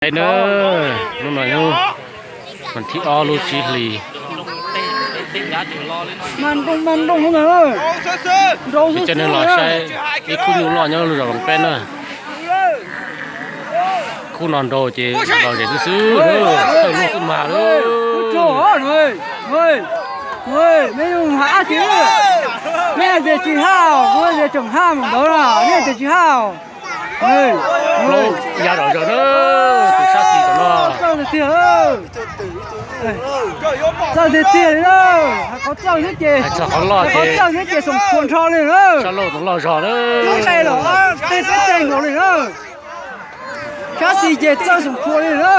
Saib na, hnub no yog vas thib ob lub tsib hlis, peb cov neeg los saib ib khub nyuj loj nyob lub zos Loos Peb na. Khub no nrau ces lom zem xwb xwb, thawj lub xwb mas. Neb hais tias tsis haj, kuv tias tseem haj mus ntawd na, neb tias tsis haj. Plaub ya zom zaws na, tus sab xis tom no. Txawj tiag tiag li na, hais qhov txawj thiab ces, hais qhov txawj thiab ces xoom phuam nrho li na. Sab laug tus loj zog na, tej peb teg nkaus li na. Sab xis ces txawj xoom phuam li na.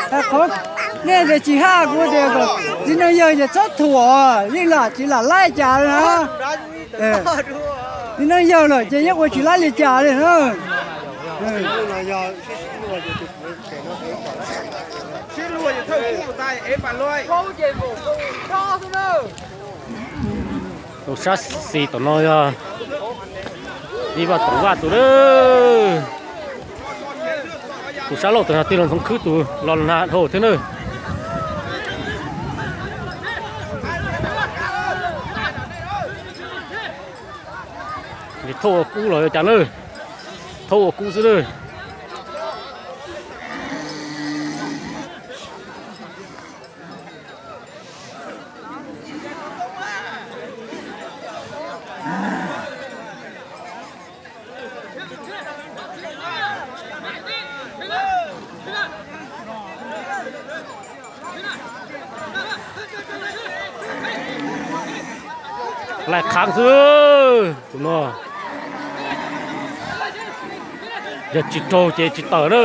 Hais qhov nej tias tsis haj, kuv tias kom txiv neej yawg ces txhob thuam, yeej lam tsis lam laib cas li na. Txiv neej yawg lawm ces yeej ua tsis laib li cas li na. Tus sab xis tom no yog ib Vaj Toom Vaj tus na. Tus sab laug tus no twb los Ntxoov Khwb tus los nag dhau thiab na. Thauj ua kub los yog cas na, thauj ua kub xwb na. Laij qhaav xwb tus no, yog tsis raug ces tsis tawm na.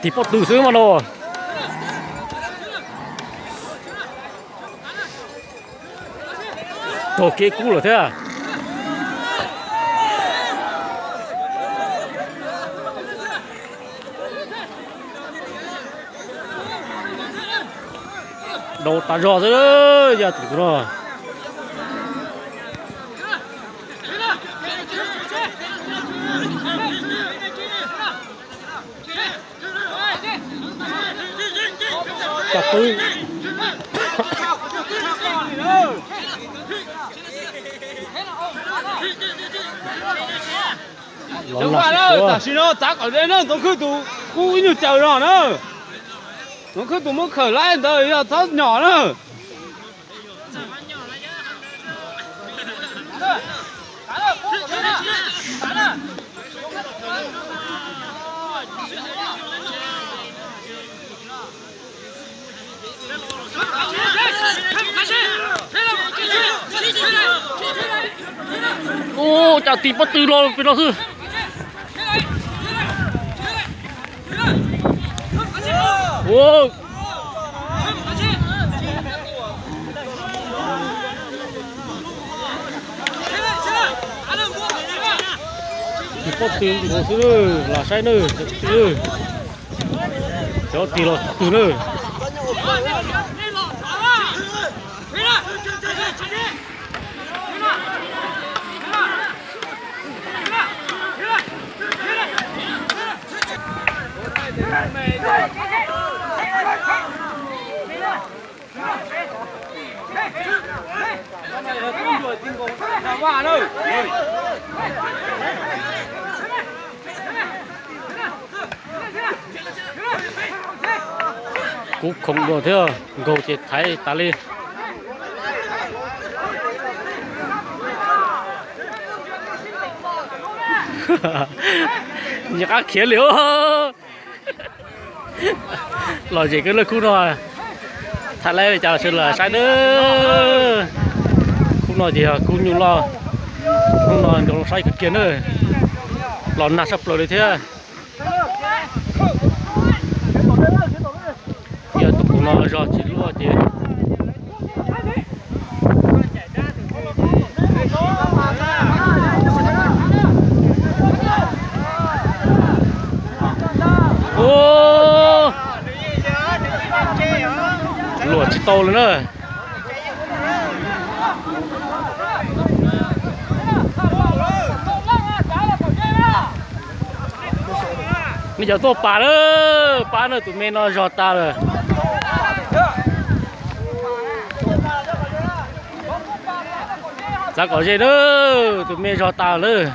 Tig pob tw xwb mas no. Raug kev kub lawm thiab. Dau tas zog xwb, yaj tus no. Cov tub Tam sim no txav kom ze na, Ntxoov Khwb tus kub ib nyuag caws no na. Ntxoov Khwb tus muab khawm laib ntawd yog txhob nyom na. Ub, cas tig pob tw los pem no xwb. Tig pob tw nkaus xwb, los saib nawb, cov tig los twg nawb. Kub khoom dua thiab, nkaug ces thaiv tas li. Nyias qab khiav li os. Lom zem kawg lawm khub no. Thaij laib li cas los sawv daws saib nawb. Khub no ces yog kub nyuj loj. Hnub no nrau saib kawg kiag nawb. Los nag saj plaws li thiab. Yog tus no zog tsis luaj ces. tau lawm na. Nej cov tuaj pas lawm, pab na, tus me no zog tas lawm. Txav kom ze na, tus me zog tas lawm.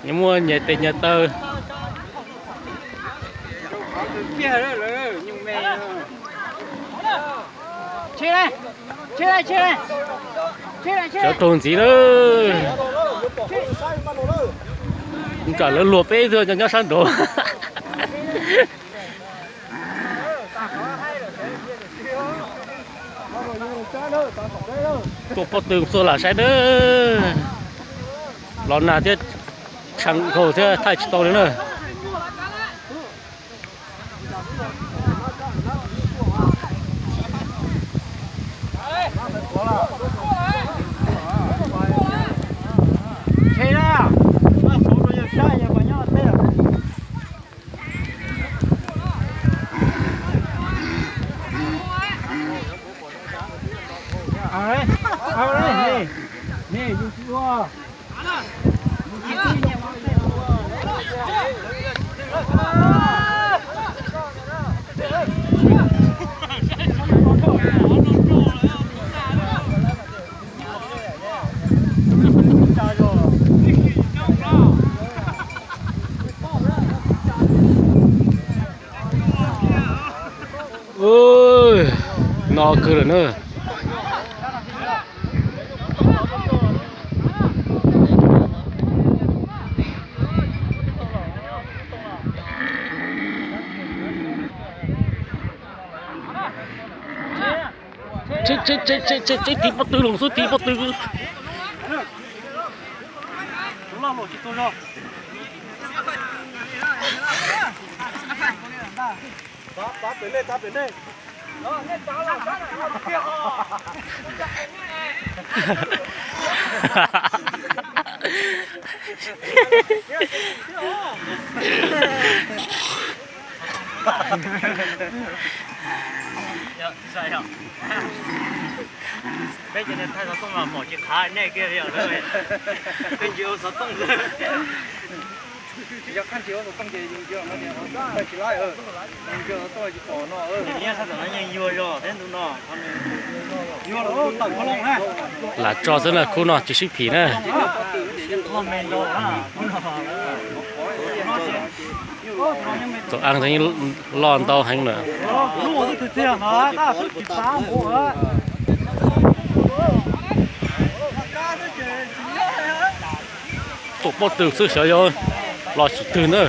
Nyias muaj nyias tes nyias taw. Cov raug ntxiv na. Kom lawv luag peb tug nyob sab nraud. Tuaj pob tw txuag lam saib na. Los nag thiab, tshav nkaus thiab thaij tsis tau li na. No kawg lawm na. Tseb, tseb, tseb, tseb, tseb, tiv pob tw los xwb, tiv pob tw. Peb cov niag thaij xov tooj mas pom tsis qhav nej kiag li os. Peb tsis ua xov tooj. Yog qhab ntsis ua xov tooj ces yus tsis laib, yus xov tooj tsis pom no. Nyiab sab tom no yeej yuag zog thiab ntu no. Yuag los tawm khaub looj na. Lam tso xwb na, khub no tsis sib phim na. Tus An loj ntau heev lawm. Tuaj pob tw xwb xyov yuav los tsis twg na.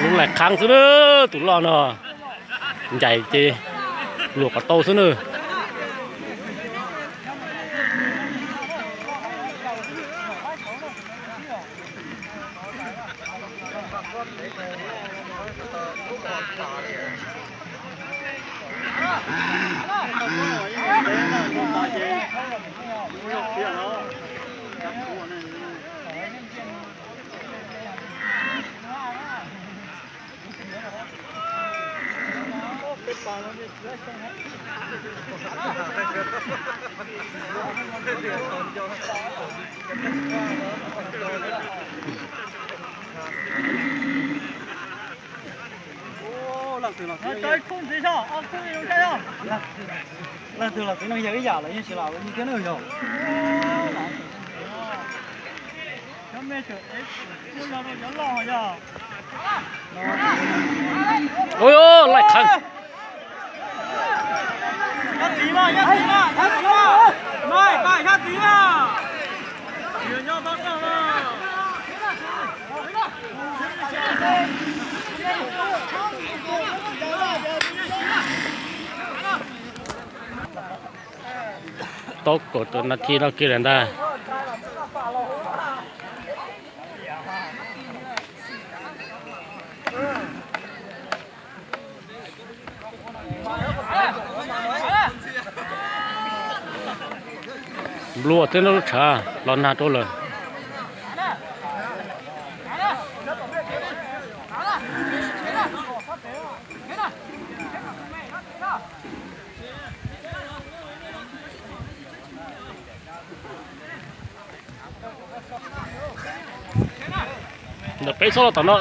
Lub laim qhab xwb na, tus loj no ncaim ces luam kom tau xwb na. Leej twg los txiv neej yawg ib yam los yeej tsis los yus thiab ne yog. Laij qhev. Tau kaum tawm nas this no kiag lawm ntag. Nplua thiab lub tshav los nag rau lawm. Ntawm peb txhob los tom no.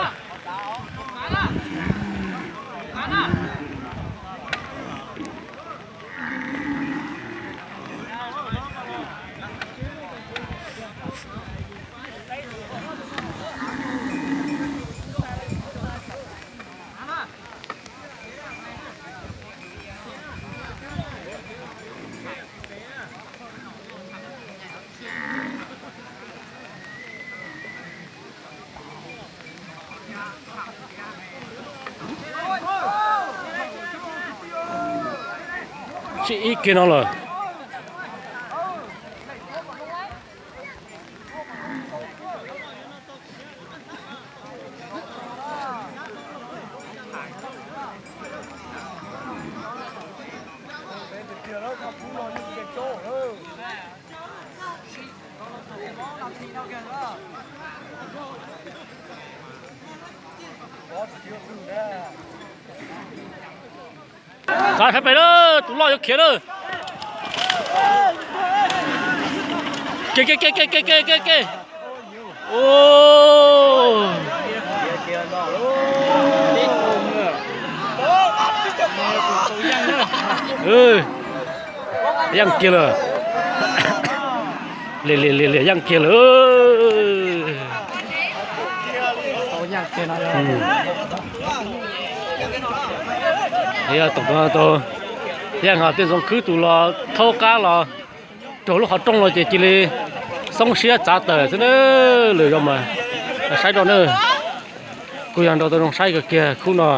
Sib ib kiag no lawm. Txav sawv pem na, tus loj yuav khiav na. Ke ke ke ke ke ke ke ke. Yeej kiag lawm. Li li li li yeej kiag lawm. Yog tom no tau, yeej ho tej zoo khwb tus los thaub qab los raug lub qhov rooj los ces cia li xoob siab txav tawm xwb na. Lwm zaus mas saib rau na. Kuj yog nrau tau zoo saib kawg kiag khub no.